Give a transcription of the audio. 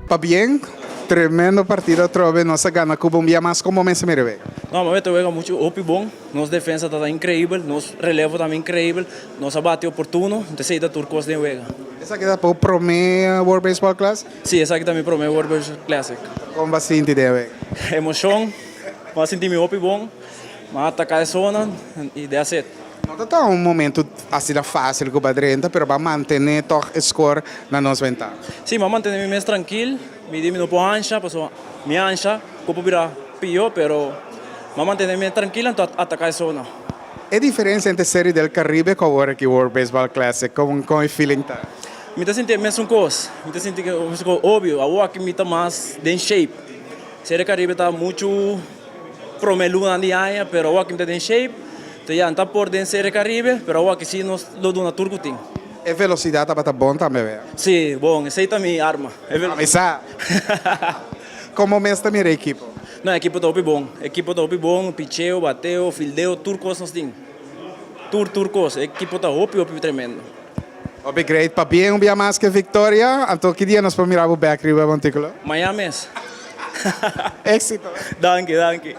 Pabien, tremendo partido atrobe, nos a gana Cuba un bia mas, como mester a mira e wega? No, mester wega mucho hopi bon, nos defensa ta increibel, nos relevo tambe increibel, nos a bati oportuno, anto esey ta tur cos den wega. Esaki ta bo prome World Baseball Classic? Si, esaki ta mi prome World Baseball Classic. Con bo a sinti den e wega? Emocion, mi a sinti mi hopi bon, mi a ataca e zona y that's it. No ta ta un momento asina fácil ku ba drenta, pero ba mantené tòg e skor na nos ventaha. Sí, m'a mantené mi mes trankil. Mi di mi no por ansha, pasobra mi ansha ku por bira pió, pero m'a mantené mi trankil anto a ataká e zona. E diferensia entre Serie del Caribe ku awor aki World Baseball Classic, kon kon e feeling ta? Mi ta sinti e mesun kos. Mi ta sinti e mesun kos. Obvio, awor aki mi ta mas den shape. Serie del Caribe ta muchu. Prome lunan di aña, pero awor aki mi ta den shape. Enton ya, no ta por den Serie Caribe, pero awor aki si nos lo duna tur ku tin. E velosidad tabata bon tambe, wea? Si, bon, esei ta mi arma, e velosidad. Mi sa. Komo mes ta mira e ekipo? No, e ekipo ta hopi bon. E ekipo ta hopi bon, picheo, bateo, fildeo, tur kos nos tin. Tur, tur kos. E ekipo ta hopi, hopi tremendo. Hopi great. Pabien un bia mas ke victoria. Anto ki dia nos por mira bo bek riba Monticulo? Maña mes. Exito. Danki, danki.